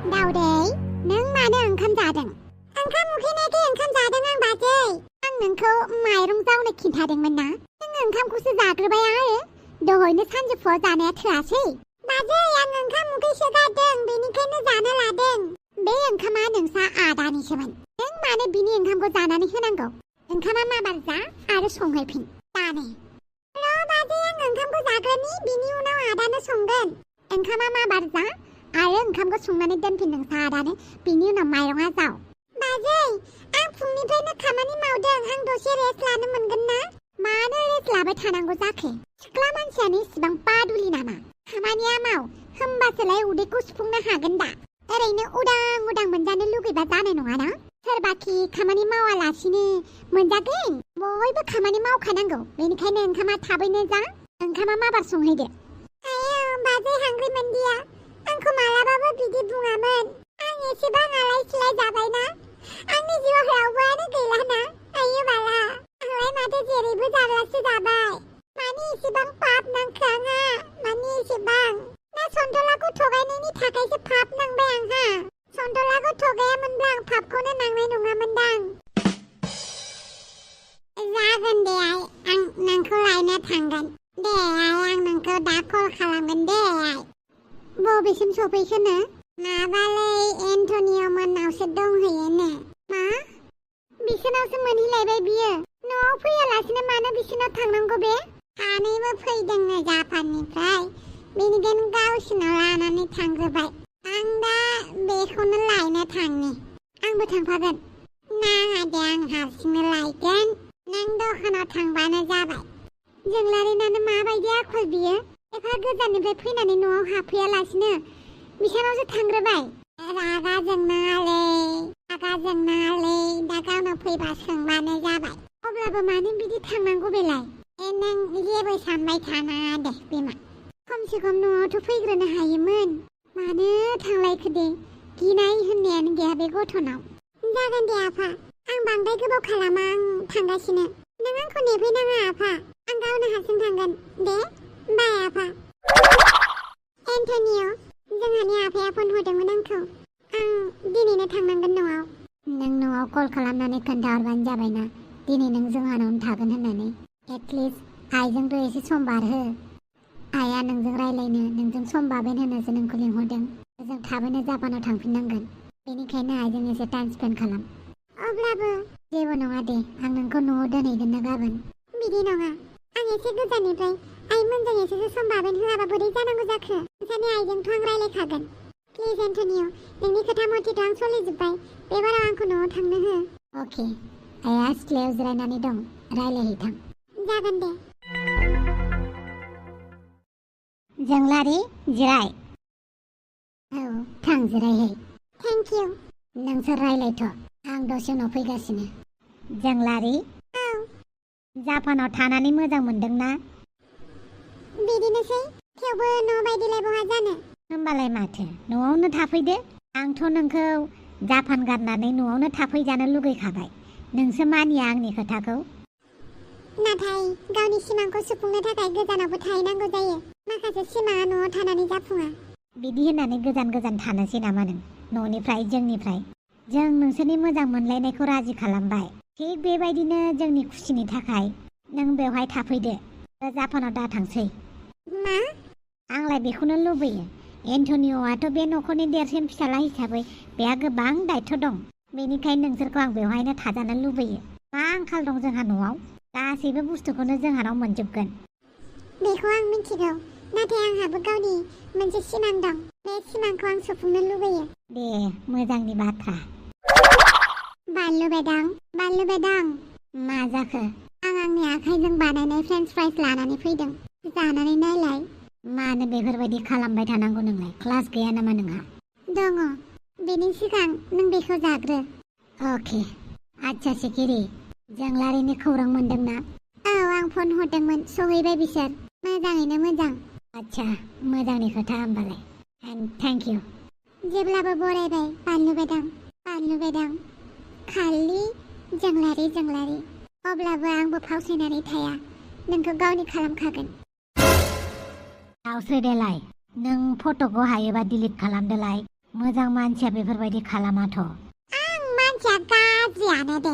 दावदै नों मानो ओंखाम जादों? ओंखाम उखैनायखाय ओंखाम जादों आं बाजै। आं नोंखौ माइरं जावनो खिन्थादोंमोन ना? नों ओंखामखौसो जाग्रोबाय आरो दहायनो सानजौफुआव जानाया थोआसै। बाजै आं ओंखाम उखैसो गारदों बेनिखायनो जानो लादों। बे ओंखामा नोंसा आदानिसोमोन। नों मानो बिनि ओंखामखौ जानानै होनांगौ? ओंखामा माबार जा आरो संहैफिन दानो। र' बाजै आं ओंखामखौ जाग्रोनि बिनि उनाव आदानो संगोन। ओंखामा माबार जा आरो ओंखामखौ संनानै दोनफिन नोंसा आदानो बिनि उनाव माइरङा जाव। बाजै आं फुंनिफ्रायनो खामानि मावदों आं दसे रेस्ट लानो मोनगोन ना? मानो रेस्ट लाबाय थानांगौ जाखो? सिख्ला मानसियानो इसिबां बादुलि नामा? खामानिया माव होमबासोलाय उदैखौ सुफुंनो हागोन दा। ओरैनो उदां उदां मोनजानो लुगैबा जानाय नङाना? सोरबाखि खामानि मावालासिनो मोनजागोन? बयबो खामानि मावखानांगौ बेनिखायनो ओंखामा थाबैनो जा। ओंखामा माबार संहैदो। आयौ बाजै हांग्रि मोनदिया आंखौ मालाबाबो बिदि बुङामोन। आं एसेबां आलाय सिलाय जाबायना आंनि जिउआव रावबोआनो गैलाना। आयौ बाला आंलाय माथो जेरैबो जारलासो जाबाय। मानि एसेबां पाप नांखो आंहा? मानि एसेबां? ना सन्थलाखौ थगायनायनि थाखायसो पाप नांबाय आंहा? सन्थलाखौ थगायामोनब्ला आं पापखौनो नांनाय नङामोनदां। जागोन दे आइ आं नोंखौ लायनो थांगोन। दे आइ आं नोंखौ दा कल खालामगोन दे आइ। बबेसिम सफैखोनो? माबालै एन्टनिय' मोननावसो दंहैयोनो। मा? बिसोरनावसो मोनहैलायबाय बियो? न'आव फैयालासिनो मानो बिसोरनाव थांनांगौ बे? सानैबो फैदोंनो जापाननिफ्राय बेनिखायनो गावसिनाव लानानै थांजोबबाय। आं दा बेखौनो लायनो थांनि। आंबो थांफागोन। नाङा दे आं हारसिंनो लायगोन। नों दखानाव थांबानो जाबाय। जोंलारिनानो माबायदि आखल बियो? एफा गोजाननिफ्राय फैनानै न'आव हाबफैयालासिनो बिसानावसो थांग्रोबाय। रागा जोंनाङालै दा गावनाव फैबा सोंबानो जाबाय। अब्लाबो मानो बिदि थांनांगौ बेलाय? नों जेबो सानबाय थानाङा दे बिमा। खमसे खम न'आवथ' फैग्रोनो हायोमोन। मानो थांलायखो दे? गिनाय होननायानो गैया बे गथ'नाव। जागोन दे आफा आं बांद्राय गोबाव खालामा आं थांगासिनो। नों आंखौ नेफैनाङा आफा आं गावनो हारसिं थांगोन दे। बाय आफा। एन्टनिय' जोंहानि आफाया फन हरदोंमोन आंखौ। आं दिनैनो थांनांगोन न'आव। नों न'आव कल खालामनानै खोन्थाहरबानो जाबायना दिनै नों जोंहानावनो थागोन होननानै। एटलिस्ट आइजोंथ' एसे सम बारहो। आइया नोंजों रायलायनो नोंजों सम बाबेन होनोसो नोंखौ लिंहरदों। जों थाबैनो जापानाव थांफिननांगोन बेनिखायनो आइजों एसे टाइम स्पेन्ड खालाम। अब्लाबो जेबो नङा दे आं नोंखौ न'आव दोनहैगोन ना गाबोन। बिदि नङा आं एसे गोजाननिफ्राय आइमोनजों एसेसो सम बाबेन होआबा बोरै जानांगौ जाखो? नोंसानि आइजोंथ' आं रायलायखागोन। प्लिज एन्टनिय' नोंनि खोथा मथेथ' आं सोलिजोब्बाय। बेबाराव आंखौ न'आव थांनो हो। अके आइया सिथ्लायाव जिरायनानै दं रायलायहैथां। जागोन दे। जोंलारि जिराय। औ थां जिरायहै। Thank you. नोंसोर रायलायथ' आं दसे उनाव फैगासिनो। जोंलारि औ जापानाव थानानै मोजां मोनदोंना? बिदिनोसै थेवबो न' बायदिलाय बहा जानो। होमबालाय माथो न'आवनो थाफैदो। आंथ' नोंखौ जापान गारनानै न'आवनो थाफैजानो लुगैखाबाय। नोंसो मानिया आंनि खोथाखौ। नाथाय गावनि सिमांखौ सुफुंनो थाखाय गोजानावबो थाहैनांगौ जायो। माखासे सिमाङा न'आव थानानै जाफुङा। बिदि होननानै गोजान गोजान थानोसै नामा नों न'निफ्राय जोंनिफ्राय? जों नोंसोरनि मोजां मोनलायनायखौ राजि खालामबाय। थिग बेबायदिनो जोंनि खुसिनि थाखाय नों बेवहाय थाफैदो। जापानाव दाथांसै। मा? आंलाय बेखौनो लुबैयो। एन्टनिय'आथ' बे न'खरनि देरसिन फिसाला हिसाबै बेहा गोबां दायथ' दं। बेनिखायनो नोंसोरखौ आं बेवहायनो थाजानो लुबैयो। मा आंखाल दं जोंहा न'आव? गासैबो बुस्थुखौनो जोंहानाव मोनजोबगोन। बेखौ आं मिथिगौ नाथाय आंहाबो गावनि मोनसे सिमां दं। बे सिमांखौ आं सुफुंनो लुबैयो। दे मोजांनि बाथ्रा। बानलु बेदां मा जाखो? आं आंनि आखाइजों बानायनाय फ्रेन्च फ्राइज लानानै फैदों। जानानै नायलाय। मानो बेफोरबायदि खालामबाय थानांगौ नोंलाय? क्लास गैया नामा नोंहा? दङ। बेनि सिगां नों बेखौ जाग्रो। अके। आच्छा सिखिरि जोंलारिनि खौरां मोनदोंना? औ आं फन हरदोंमोन सहैबाय बिसोर। मोजाङैनो मोजां। आच्छा मोजांनि खोथा होमबालाय। Thank you. जेब्लाबो बरायबाय बानलु बेदां। खालि जोंलारि। अब्लाबो आंबो फावसायनानै थाया। नोंखौ गावनि खालामखागोन। आवसो देलाय नों फट'खौ हायोबा डिलिट खालामदोलाय। मोजां मानसिया बेफोरबायदि खालामाथ'। आं मानसिया गाज्रियानो दे।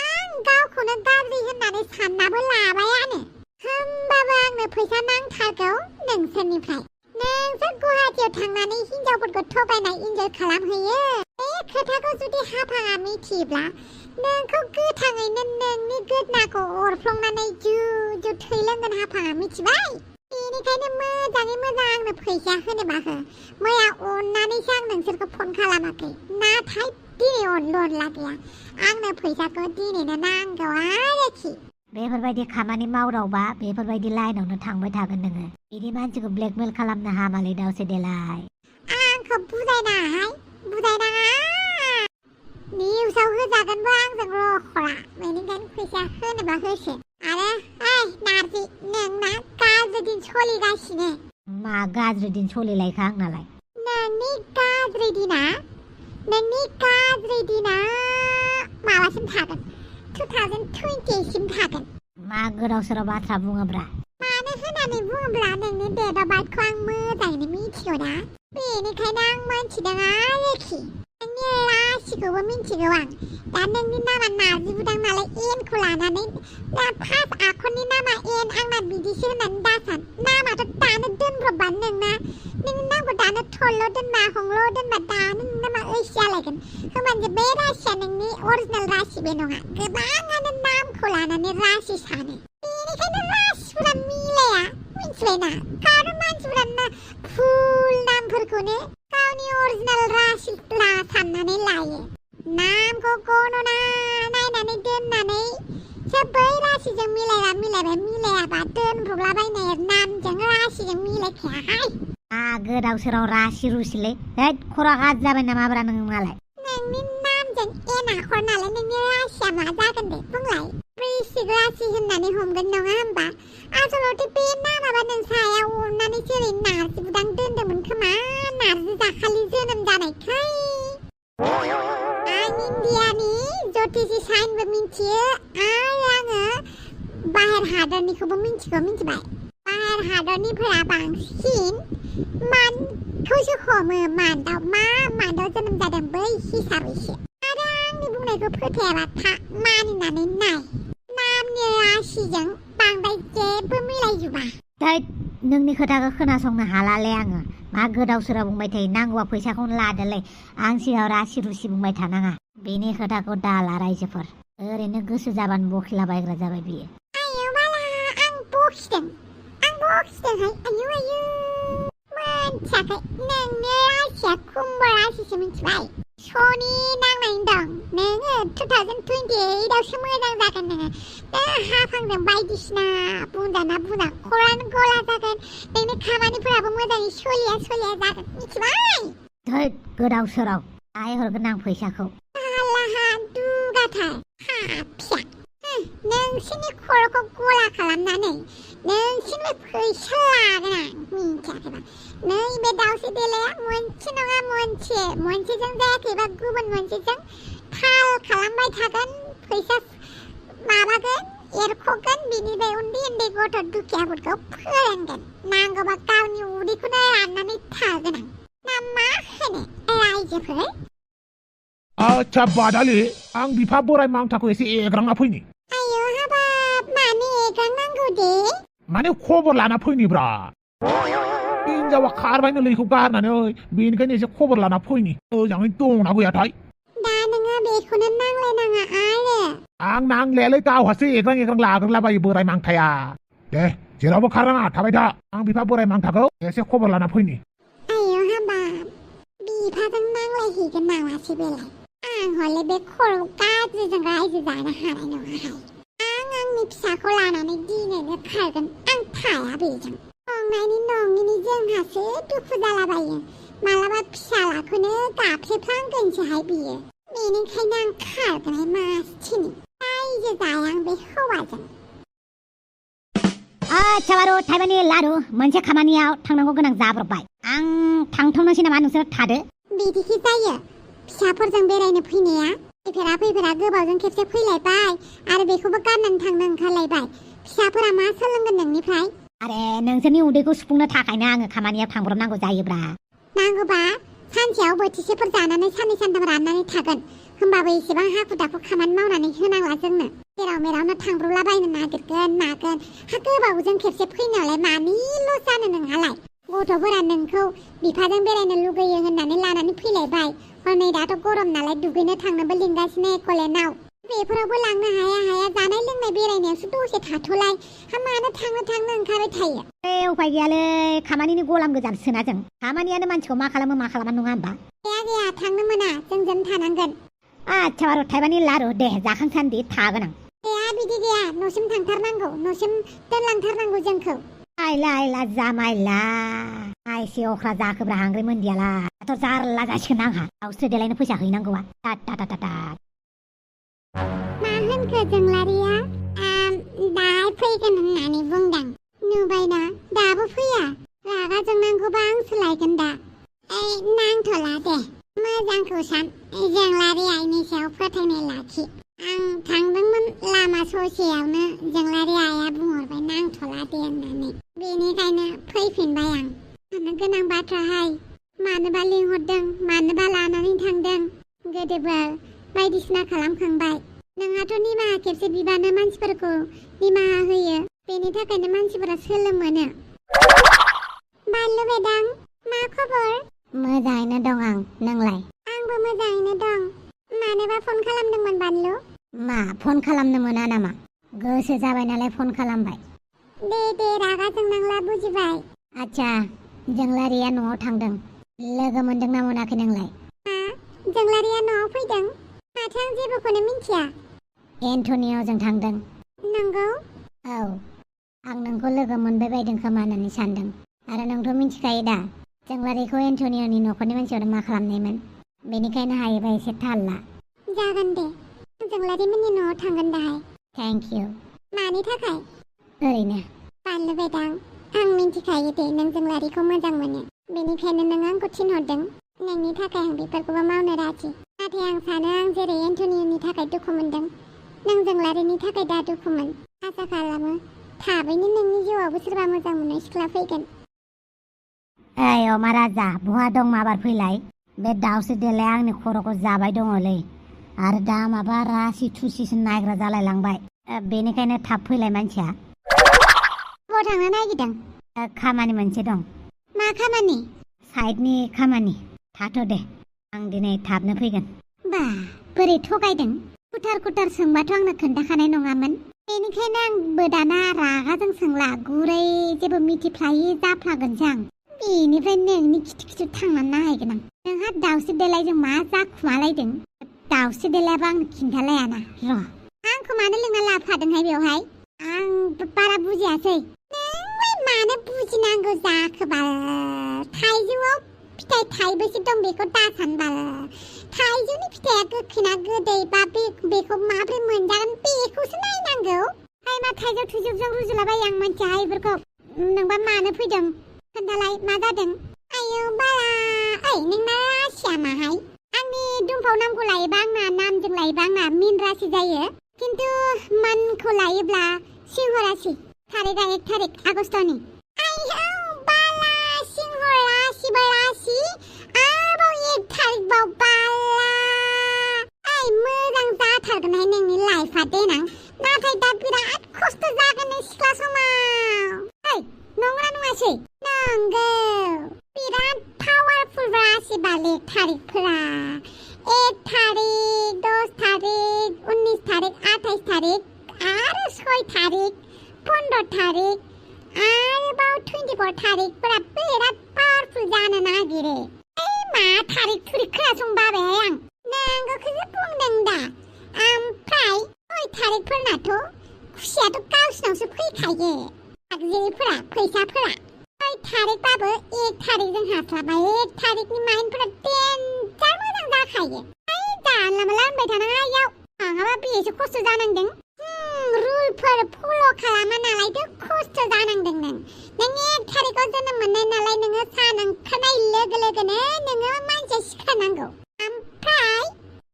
आं गावखौनो गाज्रि होननानै साननाबो लाबायानो। होमबाबो आंनो फैसा नांथारगौ नोंसोरनिफ्राय। नोंसोर गुवाहाटियाव थांनानै हिनजावफोरखौ थगायनाय इन्जय खालामहैयो। बे खोथाखौ जुदि हाफाङा मिथियोब्ला नोंखौ गोथाङैनो नोंनि गोदनाखौ अरफ्लंनानै जु थै लोंगोन हाफाङा मिथिबाय? बेनिखायनो मोजाङै मोजां आंनो फैसा होनोबा हो। मैया अननानैसो आं नोंसोरखौ फन खालामाखै। नाथाय दिनै अनलु अनला गैया। आंनो फैसाखौ दिनैनो नांगौ आरोखि। बेफोरबायदि खामानि मावदावबा बेफोरबायदि लाइनावनो थांबाय थागोन नोङो। बिदि मानसिखौ ब्लेकमेल खालामनो हामालै दावसे देलाय। आंखौ बुजायनाङाहाय, बुजायनाङा। निउसाव होजागोनबो आंजों रखरा। बेनिखायनो फैसा होनोबा होसो। आरो नारजि, नोंना गाज्रि दिन सोलिगासिनो। मा गाज्रि दिन सोलिलायखा आंनालाय? नोंनि गाज्रि दिना माबासिम थागोन, 2028 सिम थागोन। मा गोदाव सोराव बाथ्रा बुङोब्रा? मानो होननानै बुङोब्ला नोंनि डेट अफ बार्थखौ आं मोजाङैनो मिथिगौ ना। बेनिखायनो आं मिथिदों आरोखि। नोंनि राशिखौबो मिथिगौ आं। दा नोंनि नामा नारजि बुदां नालाय एनखौ लानानै फार्स्ट आखरनि नामा एन, आंना बिदिसो होननानै दासान। नामाथ' दानो दोनब्रबबानो नोंना, नोंनि नामखौ दानो थल्ल' दोनबा हंल' दोनबा दानो नोंनि नामा ओइस जालायगोन। होमबानो बे राशिया नोंनि अरिजिनेल राशि बे नङा। गोबाङानो नामखौ लानानै राशि सानो। बेनिखायनो राशिफोरा मिलाया, मिथिबायना? खारन मानसिफोरा फुल नामफोरखौनो गावनि अरिजिनेल राशि साननानै लायो। नामखौ गणना नायनानै दोननानै बै राशिजों मिलायबाय, मिलायाबा दोनब्रबलाबायनाय नामजों राशिजों मिलायखायाहाय। गोदाव सोराव राशि रुसिलै। खरा गाज्रि जाबाय नामाब्रा नोंनालाय? नोंनि नामजों एन आखर नालाय नोंनि राशिया मा जागोन दे बुंलाय? वृश्चिक राशि होननानै हमगोन नङा होमबा? आसलथे बे नामाबा नों सायाव अरनानै जेरै नारजि बुदां दोनदोंमोन खोमा, नारजि दाखालि जोनोम जानायखाय। आं इन्डियानि ज्योतिषी साइनबो मिथियो आरो आङो बाहेर हादरनिखौबो मिथिगौ, मिथिबाय? बाहेर हादरनिफोरा बांसिन मानखौसो हमो। मान्दाव जोनोम जादों बै हिसाबैसो। आरो आंनि बुंनायखौ फोथायाबा मानिनानै नाय। नामनि राशिजों बांद्राय जेबो मिलायजोबा। नोंनि खोथाखौ खोनासंनो हालालै आङो। मा गोदाव सोराव बुंबाय थायो? नांगौबा फैसाखौनो लादोलै। आं सिगाङाव राशि रुसि बुंबाय थानाङा। बेनि खोथाखौ दाला रायजोफोर। ओरैनो गोसो जाबानो बखिलाबायग्रा जाबाय बियो। आयौ बाला, आं बखिदोंहाय। आयौ मोनथियाखै। नोंनि राशिया कुम्भ राशिसो, मिथिबाय? सनि नांनायनि दं। नोङो 2028आवसो मोजां जागोन। नोङो हाफांजों बायदिसिना बुंजाना खरानो गला जागोन। नोंनि खामानिफोराबो मोजाङै सोलिया जागोन, मिथिबाय? गोदाव सोराव। दाहाय हरगोन आं फैसाखौ। आल्लाहा दुगाथार हाफिया। नोंसिनि खर'खौ गला खालामनानै नोंसिनि फैसा लागोन आं, मिथियाखैबा? नैबे दावसे देलाया मोनसे नङा मोनसेजों जायाखैबा गुबुन मोनसेजों थाल खालामबाय थागोन। फैसा माबागोन, एरख'गोन। बिनिफ्राय उन्दै गथ' दुखियाफोरखौ फोरोंगोन। नांगौबा गावनि उदैखौनो राननानै थागोन आं। ना मा होनो रायजोफोर? आच्छा बादालि, आं बिफा बोराय मांथाखौ एसे एग्रांना फैनि। आयौ हाबाब, मानो एग्रांनांगौ दे? माने खबर लाना फैनिब्रा। हिनजावा खारबायनो लैखौ गारनानै, बेनिखायनो एसे खबर लाना फैनि। मोजाङै दंना गैयाथाय? दा नोङो बेखौनो नांलायनाङा आरो। आं नांलायालै, गावहासो एग्रां लाग्रलाबायो बोराय मांथाया। दे जेरावबो खारनाङा, थाबाय था। आं बिफा बोराय मांथाखौ एसे खबर लाना फैनि। आयौ हाबाब, बिफाजों नांलायहैगोन नामासै बेलाय? आं हले बे खर' गाज्रिजों रायजो जानो हानाय नङाहाय। आं आंनि फिसाखौ लानानै दिनैनो खारगोन। आं थाया बेजों। नंनायनि नङिनि जोंहासो दुखु जालाबायो। मालाबा फिसालाखौनो गाफ्लेफ्लांगोनसोहाय बियो। बेनिखायनो आं खारगोनहाय मासथिनि। रायजो जाया आं बे हौवाजों। बारु थाइबानि लारु, मोनसे खामानियाव थांनांगौ गोनां जाब्रबबाय। आं थांथ'नोसै नामा? नोंसोर थादो। बिदिखि जायो फिसाफोरजों बेरायनो फैनाया? फैफेरा गोबावजों खेबसे फैलायबाय आरो बेखौबो गारनानै थांनो ओंखारलायबाय। फिसाफोरा मा सोलोंगोन नोंनिफ्राय? आरे नोंसोरनि उदैखौ सुफुंनो थाखायनो आङो खामानियाव थांब्रबनांगौ जायोब्रा। नांगौबा सानसेयाव बोथिसेफोर जानानै साननै सानथाम राननानै थागोन होमबाबो एसेबां हाखु दाखु खामानि मावनानै होनांला जोंनो जेराव मेरावनो थांब्रबलाबायनो नागिरगोन मागोन हा गोबावजों खेबसे फैनायावलाय मानि लस जानो नोंहालाय गथ'फोरा नोंखौ बिफाजों बेरायनो लुगैयो होननानै लानानै फैलायबाय हनै दाथ' गरम नालाय दुगैनो थांनोबो लिंगासिनो एक'लेन्डआव बेफोरावबो लांनो हाया जानाय लोंनाय बेरायनायावसो दसे थाथ'लाय हा मानो थांनो ओंखारबाय थायो उफाय गैयालै खामानिनि गलाम गोजासोना जों खामानियानो मानसिखौ मा खालामो नङा होनबा गैया थांनो मोना जोंजों थानांगोन आच्छा बारु थाइबानि लारु दे जाखांसान्दि थागोन आं गैया बिदि गैया न'सिम थांथारनांगौ न'सिम दोनलांथारनांगौ जोंखौ आइला जामाइला आइसे अख्रा जाखोब्रा हांग्रि मोनदियाला दाथ' जारला जासिगोन आंहा गावसो देलायनो फैसा हैनांगौआ टा मा होनखो जोंलारिया दा फैगोन होननानै बुंदों नुबायना दाबो फैया रागा जोंनांगौबा आंसो लायगोन दा नांथ'ला दे मोजांखौ सान जोंलारि आइनि सायाव फोथायनाय लाखि आं थांदोंमोन लामा ससेयावनो जोंलारि आइया बुंहरबाय नांथ'ला दे होननानै बेनिखायनो फैफिनबाय आं साननो गोनां बाथ्राहाय मानोबा लिंहरदों मानोबा लानानै थांदों गोदोबो बायदिसिना खालामखांबाय नोंहाथ' निमाहा खेबसे बिबानो मानसिफोरखौ निमाहा होयो बेनि थाखायनो मानसिफोरा सोलो मोनो बानलु बेदां मा खबर मोजाङैनो दं आं नोंलाय आंबो मोजाङैनो दं मानोबा फन खालामदोंमोन बानलु मा फन खालामनो मोना नामा गोसो जाबाय नालाय फन खालामबाय दे रागा जोंनांला बुजिबाय आच्छा जोंलारिया न'आव थांदों लोगो मोनदों ना मोनाखै नोंलाय जोंलारिया न'आव फैदों माथो आं जेबोखौनो मिन्थिया एन्टनिय'जों थांदों नंगौ औ आं नोंखौ लोगो मोनबाय बायदों खोमा होननानै सानदों आरो नोंथ' मिन्थिखायो दा जोंलारिखौ एन्टनिय'नि न'खरनि मानसियानो मा खालामनायमोन बेनिखायनो हायोबा एसे थाल ला जागोन दे जोंलारिमोननि न'आव थांगोन दाहाय थेंक इउ मानि थाखाय ओरैनो बानलु बेदां आं मिन्थिखायो दे नों जोंलारिखौ मोजां मोनो बेनिखायनो नों आंखौ थिनहरदों नोंनि थाखाय आं बेफोरखौबो मावनो राजि नाथाय आं सानो आं जेरै एन्टनिय'नि थाखाय दुखु मोनदों नों जोंलारिनि थाखाय दा दुखुमोन आसा खालामो थाबैनो नोंनि जिउआवबो सोरबा मोजां मोननाय सिख्ला फैगोन ओइ अमा राजा बहा दं माबार फैलाय बे दाउसो देलाय आंनि खर'खौ जाबाय दङलै आरो दा माबा रासि थुसिसो नायग्रा जालायलांबाय बेनिखायनो थाब फैलाय मानसिया बहा थांनो नागिरदों खामानि मोनसे दं मा खामानि साइडनि खामानि थाथ' दे आं दिनै थाबनो फैगोन बा बोरै थगायदों कुटार सोंबाथ' आंनो खोन्थाखानाय नङामोन बेनिखायनो आंबो दाना रागाजों सोंला गुरै जेबो मिथिफ्लायै जाफ्लागोनसो आं बेनिफ्राय नोंनि खिथु थांनानै नायगोन आं नोंहा दाउस्रि देलायजों मा जाखुमालायदों दाउस्रि देलायाबा आंनो खिन्थालायाना र' आंखौ मानो लिंना लाबोफादोंहाय बेवहाय आं बारा बुजियासै नोंलाय मानो बुजिनांगौ जाखोबाल थाइजौआव फिथाइ थाइबेसे दं बेखौ दासानबाल थाइजौनि फिथाइया गोखैना गोदै बा बेखौ माब्रै मोनजागोन बेखौसो नायनांगौ मा थाइजौ थुइजौजों रुजुलाबायो आं मिन्थिया बेफोरखौ नोंबा मानो फैदों खोन्थालाय मा जादों आयौ बाला ओइ नोंना रासिया माहाय आंनि दुम्फाव नामखौ लायोबा आंना नामजों लायोबा आंना मिन रासि जायो खिन्थु मानखौ लायोब्ला सिंह रासि थारिखआ 1 तारिख आगस्टनि आयौ बाला सिंह रासिबो रासि आरोबाव 1 तारिख बाव बाला ओइ मोजां जाथारगोनहाय नोंनि लाइफआ देनां नाथाय दा बिराद खस्थ' जागोन नों सिख्ला समाव ओइ नंगौना नङासै नंगौ बिराद पावारफुल रासि बाल 1 तारिखफोरा 1 तारिख 10 तारिख 19 तारिख 28 तारिख आरो 6 तारिख 15 तारिख आरोबाव 24 तारिखफोरा बिराद पावारफुल जानो नागिरो मा तारिख थुरिख खोनासंबाबाय आं नंगौखौसो बुंदों दा ओमफ्राय 6 तारिखफोरनाथ' खुसियाथ' गावसिनावसो फैखायो आगजिरिफोरा फैसाफोरा 6 तारिखबाबो 1 तारिखजों हास्लाबा 1 तारिखनि माइन्डफोरा देन्जार मोजां जाखायो जानला मोनला होनबाय थानाङा इयाव आंहाबा बेसे खस्थ' जानांदों रुलफोर फल' खालामा नालायथ' खस्थ' जानांदों नों 1 तारिखआव जोनोम मोननाय नालाय नोङो सान ओंखारनाय लोगो लोगोनो नोङो मानसिया सिखारनांगौ ओमफ्राय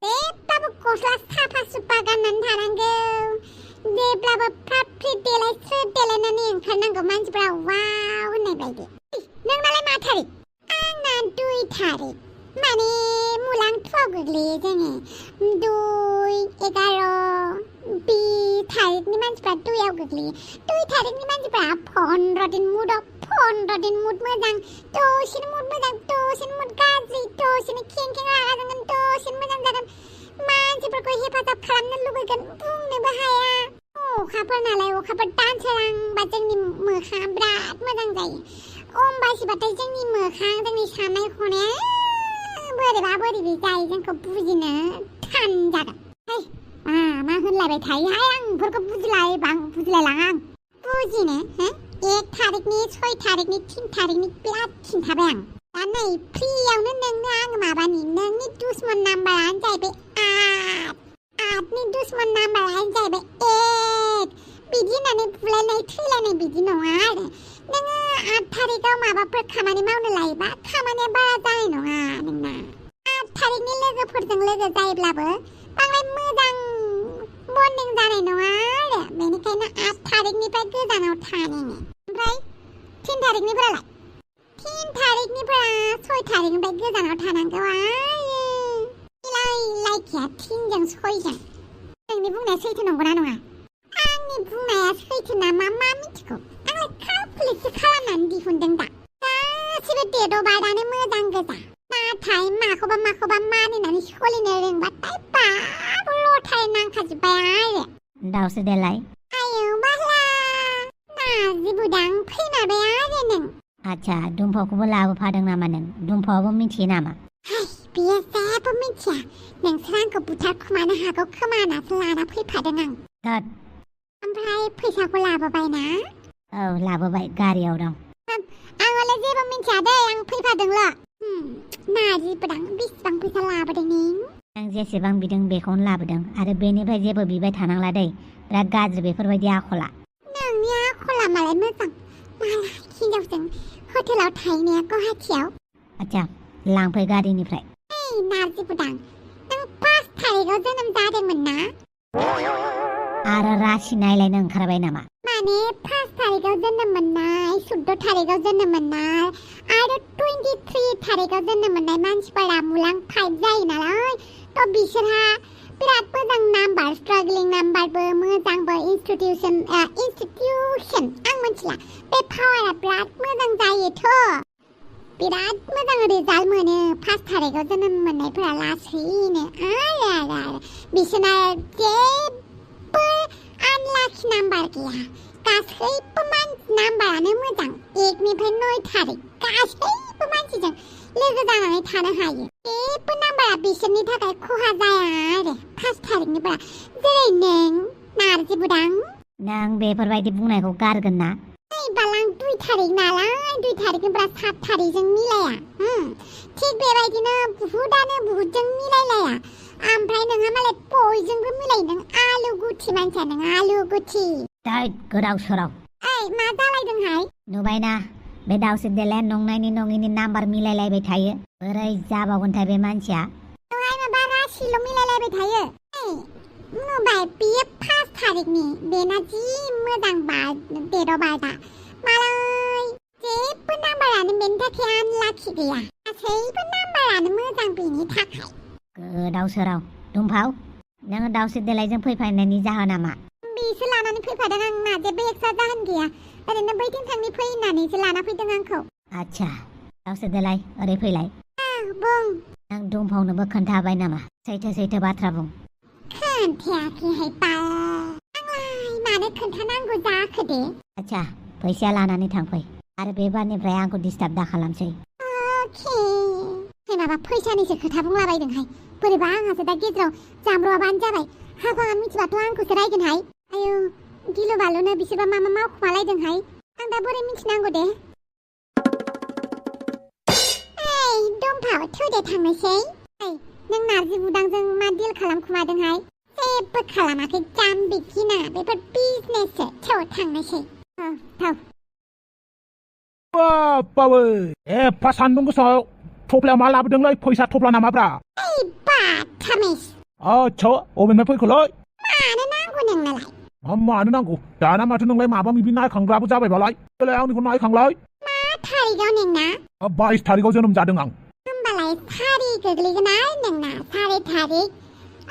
जेब्लाबो गस्ला साफा सुफा गाननानै थानांगौ जेब्लाबो फ्रात फ्रित देलायनानै ओंखारनांगौ मानसिफोरा वाव होननाय बायदि नोंनालाय मा तारिख आंना 2 तारिख माने मुलांथ'आव गोग्लैयो जोङो 2, 11 बि थारिखनि मानसिफ्रा 2आव गोग्लैयो 2 थारिखनि मानसिफ्रा 15 दिन मुदाव 15 दिन मुद मोजां दसेनो मुद मोजां दसेनो मुद गाज्रि दसेनो खें रागा जोंगोन दसेनो मोजां जागोन मानसिफोरखौ हेफाजाब खालामनो लुबैगोन बुंनोबो हाया अखाफोर नालाय अखाफोर दानसोरांबा जोंनि मोखाङा बिराद मोजां जायो अम्बासिबाथाय जोंनि मोखां जोंनि साननाय हनाया बोरैबा बोरैबि जायो जोंखौ बुजिनो थान जागोन मा होनलायबाय थायोहाय आं बेफोरखौ बुजिलायलाङा आं बुजिनो 1 थारिखनि 6 थारिखनि 3 थारिखनि बिराद खिन्थाबाय आं दा नै फ्रियावनो नोंनो आं माबानि नोंनि दुश्मन नाम्बारानो जाहैबाय 8नि दुश्मन नाम्बारानो जाहैबाय 8 बिदि होननानै बुलायनाय थैलायनाय बिदि नङा आरो नोङो 8 थारिखआव माबाफोर खामानि मावनो लायोबा खामानिया बारा जानाय नङा नोंना 8 थारिखनि लोगोफोरजों लोगो जायोब्लाबो बांद्राय मोजां बन्डिं जानाय नङा आरो बेनिखायनो 8 थारिखनिफ्राय गोजानाव था नोङो ओमफ्राय 3 थारिखनिफ्राय 3 थारिखनिफ्राय 6 थारिखनिफ्राय गोजानाव थानांगौ लायखिया 3जों 6जों नोंनि बुंनाया सैथो नंगौना नङा आंनि बुंनाया सैथो नामा मा मिथिगौ आंलाय कालकुलेटसो खालामनानै दिहुनदों दा गासिबो डेटआव बायदानो मोजां गोजा नाथाय माखौबा मानिनानै सोलिनो रोंबाथाय बाबो लथाय नांखाजोब्बाय आरो दाउसो देलाय आयौ बाला नाजि बुदां फैमारबाय आरो नों आच्छा दुम्फावखौबो लाबोफादों नामा नों दुम्फावाबो मिथियो नामा बियो जेबो मिथिया नोंसोर आंखौ बुथारखुमानो हागौ खोमा होननासो लाना फैफादों आं थोद ओमफ्राय फैसाखौ लाबोबाय ना औ लाबोबाय गारियाव दं आंलाय जेबो मिथिया दे आं फैफादोंल' नाजि बुदां बेसेबां फैसा लाबोदों नों आं जेसेबां बिदों बेखौनो लाबोदों आरो बेनिफ्राय जेबो बिबाय थानांला दै बिराद गाज्रि बेफोरबायदि आखला नोंनि आखला मालाय मोजां मालाय हिनजावजों हटेलाव थाहैनाया गुवाहाटियाव आच्छा लांफै गारिनिफ्राय नारजि बुदां नों 5 थारिखआव जोनोम जादोंमोन ना आरो रासि नायलायनो ओंखारबाय नामा माने 5 थारिखआव जोनोम मोननाय 14 थारिखआव जोनोम मोननाय आरो 23 थारिखआव जोनोम मोननाय मानसिफोरा मुलां 5 जायो नालाय थ' बिसोरहा बिराद मोजां नाम्बार स्ट्रागलिं नाम्बारबो मोजांबो इनस्टिटिउसन आं मिथिला बे पावारा बिराद मोजां जायोथ' बिराद मोजां रिजाल्ट मोनो 5 थारिखआव जोनोम मोननायफोरा लासैनो आरो बिसोरना जेबो आनलाखि नाम्बार गैया गासैबो नाम्बारानो मोजां 1 निफ्राय 9 थारिख गासैबो मानसिजों लोगो जानानै थानो हायो जेबो नाम्बारा बिसोरनि थाखाय खहा जाया आरो 5 थारिखनिफ्राय जेरै नों नारजि बुदां नों बेफोरबायदि बुंनायखौ गारगोन ना बालां 2 थारिख नालाय 2 थारिखनिफ्राय 7 थारिखजों मिलाया थिग बेबायदिनो बुहुदजों मिलायलाया ओमफ्राय नोंहा मालाय बयजोंबो मिलायो नों आलु गुथि मानसिया नों आलु गुथि दैद गोदाव सोराव मा जालायदोंहाय नुबायना बे दाउसो देलाया नंनायनि नङिनि नाम्बार मिलायलायबाय थायो बोरै जाबावगोनथाय बे मानसिया नङा माबा रासिल' मिलायलायबाय थायो नुबाय बियो 5 थारिखनि बेना जि मोजां डेटआव बायदा मालाय जेबो नाम्बारानो बेनि थाखाय आनलाखि गैया गासैबो नाम्बारानो मोजां बेनि थाखाय गोदाव सोराव दुम्फाव नोङो दाउसो देलायजों फैफानायनि जाहोना मा बेसो लानानै फैफादों आंना जेबो एक्सट्रा जाहोन गैया ओरैनो बैथिं थांनि फै होननानैसो लाना फैदों आंखौ आच्छा दाउसो देलाय ओरै फैलाय बुं नों दुम्फावनोबो खोन्थाबाय नामा सैथो बाथ्रा बुं खोन्थायाखैहाय आंलाय मानो खोन्थानांगौ जाखो दे आच्छा फैसाया लानानै थांफै आरो बेबारनिफ्राय आंखौ डिस्टार्ब दा खालामसै अके माबा फैसानिसो खोथा बुंलाबायदोंहाय बोरैबा आंहासो दा गेजेराव जाम्ब्रवाबानो जाबाय हाफाङा मिथिबाथ' आंखौसो रायगोनहाय आयौ गिलु बालुनो बिसोरबा मा मावखुमालायदोंहाय आं दा बोरै मिथिनांगौ दे दुम्फाव थौदे थांनोसै नों नारजि बुदांजों मा डिल खालामखुमादोंहाय जेबो खालामाखै जाम्बि गिना बेफोर बिजनेससो थौ थांनोसै बाबै एफा सान्दुं गोसायाव थफ्लायाव मा लाबोदोंलै फैसा थफ्ला नामाब्रा बाथामिस आच्छा अबेनिफ्राय फैखोलै मानो नांगौ नोंनोलाय मानो नांगौ दाना माथो नोंलाय माबा माबि नायखांग्राबो जाबायबालाय देलाय आंनिखौ नायखांलाय मा थारिखआव नोंना 22 थारिखआव जोनोम जादों आं होमबालाय सारि गोग्लैगोन आरो नोंना 4 थारिख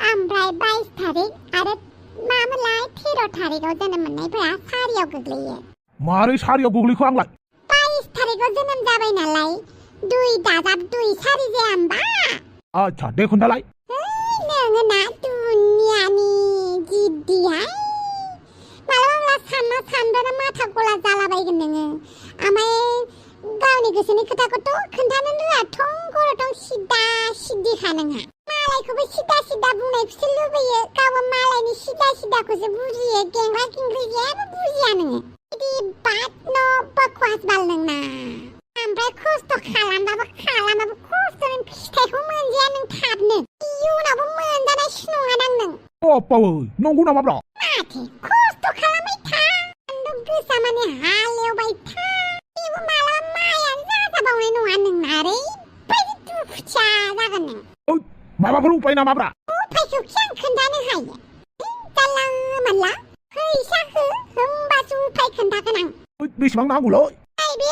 ओमफ्राय 22 थारिख आरो मामोनलाय 13 थारिखआव जोनोम मोननायफोरा सारियाव गोग्लैयो मारै सारियाव गोग्लैखो आंलाय 22 थारिखआव जोनोम जाबाय नालाय 2 दाजाब 2 सारि जाया होमबा आच्छा दे खोन्थालाय नोङो ना दुनियानि जिद्दिहाय मालाबा सानना सानदोना माथा गला जालाबायगोन नोङो ओमफ्राय गावनि गोसोनि खोथाखौथ' खोन्थानो रोङा थं गरथं सिदा सिद्दिखा नोंहा मालायखौबो सिदा सिदा बुंनायखौसो लुबैयो गावबो मालायनि सिदा सिदाखौसो बुजियो गेंग्रा गेंग्रि जेबो बुजिया नोङो बिदि बात न' बकवास बाल नोंना ओमफ्राय खस्थ' खालामबाबो खस्थ'नि फिथाइखौ मोनजाया नों थाबनो इयुनावबो मोनजानायसो नङादां नों अप्पावै नंगौ नामाब्रा माथो खस्थ' खालामबाय था सान्दुं गोसा माने हालेवबाय था बेबो मालाबा माइयानो जाजाबावनाय नङा नोंना ओरैबायदि दुखुथिया जागोन नों माबाफोर उपाय नामाब्रा उपायखौसो आं खोन्थानो हायो जानला मोनला फैसा हो होमबासो उपाय खोन्थागोन आं बेसेबां नांगौलै बे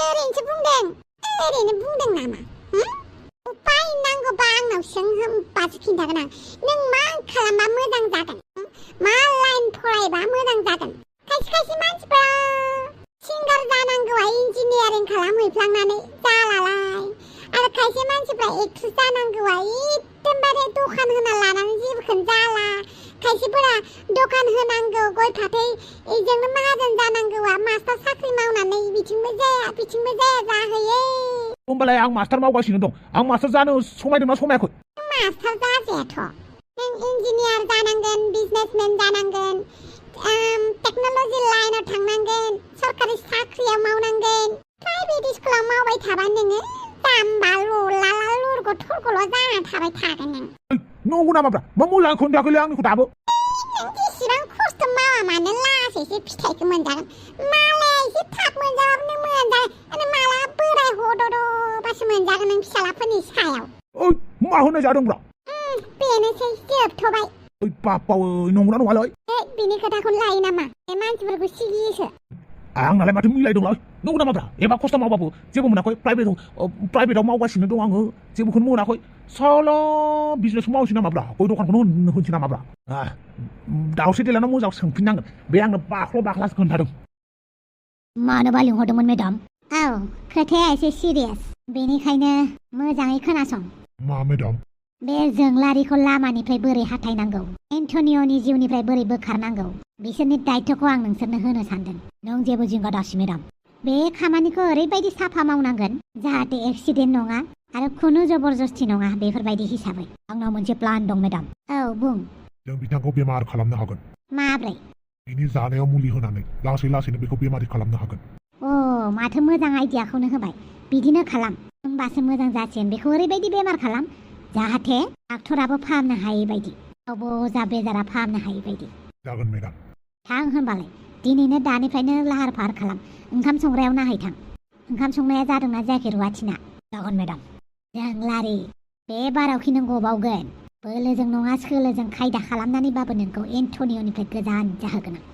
ओरैनो बुंदों नामा उपाय नांगौबा आंनाव सों होमबासो खिन्थागोन आं नों मा खालामबा मोजां जागोन मा लाइन फरायबा मोजां जागोन खायसे मानसिफ्रा सिंगार जानांगौआ इन्जिनियारिं खालामहैफ्लांनानै जालालाय आरो खायसे मानसिफ्रा एक्ट्रेस जानांगौआ एकदमबारे दखान होना लानानै जेबोखौनो जाला खायसेफोरा दखान होनांगौ गय फाथै इजोंनो माहाजोन जानांगौआ मास्टार साख्रि मावनानै बिथिंबो जाया जाहैयो होमबालाय आं मास्टार मावगासिनो दं आं मास्टार जानो समायदोंना समायाखै मास्टार जाजायाथ' नों इन्जिनियार जानांगोन बिजनेसमेन जानांगोन टेक्न'लजि लाइनाव थांनांगोन सरकारि साख्रियाव मावनांगोन प्राइभेट स्कुलाव मावबाय थाबा नोङो जाम्बा लला लुरग' थरग'ल' जाना थाबाय थागोन नों नंगौ नामाब्रा मा मोजां खोन्थाखैलै आंनिखौ दाबो नों जेसेबां खस्थ' मावा मानो लासैसो फिथाइखौ मोनजागोन मालाया एसे थाब मोनजाबाबो नों मोनजागोन माला बोराय हद'बासो मोनजागोन नों फिसालाफोरनि सायाव मा होनाय जादोंब्रा बेनोसै जोबथ'बाय बाप्पावै नंगौना नङालै बिनि खोथाखौनो लायो नामा बे मानसिफोरखौ सिगियोसो आंनालाय माथो मिलायदोंलै नंगौ नामाब्रा एबा खस्थ' मावबाबो जेबो मोनाखै प्राइभेटाव मावगासिनो दं आङो जेबोखौनो मोनाखै साला बिजनेसखौ मावसै नामाब्रा गय दखानखौनो होनसै नामाब्रा दावसे देलाना मोजां सोंफिननांगोन बे आंनो बाख्लासो खोन्थादों मानोबा लिंहरदोंमोन मेडाम औ खोथाया एसे सिरियास बेनिखायनो मोजाङै खोनासं मा मेडाम बे जोंलारिखौ लामानिफ्राय बोरै हाथायनांगौ एन्टनिय'नि जिउनिफ्राय बोरै बोखारनांगौ बिसोरनि दायित्वखौ आं नोंसोरनो होनो सानदों नों जेबो जिंगा दासि मेडाम बे खामानिखौ ओरैबायदि साफा मावनांगोन जाहाथे एक्सिडेन्ट नङा आरो खुनु जबरदस्ति नङा बेफोरबायदि हिसाबै आंनाव मोनसे प्लान दं मेडाम औ बुं जों बिथांखौ बेमार खालामनो हागोन माब्रै बिनि जानायाव मुलि होनानै लासैनो बेखौ बेमारि खालामनो हागोन माथो मोजां आइडियाखौनो होबाय बिदिनो खालाम होमबासो मोजां जासिगोन बेखौ ओरैबायदि बेमार खालाम जाहाथे डाक्टराबो फाहामनो हायै बायदि अजा बेजारा फाहामनो हायै बायदि जागोन मेडाम थां होनबालाय दिनैनो दानिफ्रायनो लाहार फाहार खालाम ओंखाम संग्रायाव नाहैथां ओंखाम संनाया जादोंना जायाखै रुवाथिना जागोन मेडाम जोंलारि बे बारावखि नों गबावगोन बोलोजों नङा सोलोजों खायदा खालामनानैबाबो नोंखौ एन्टनिय'निफ्राय गोजान जाहोगोन आं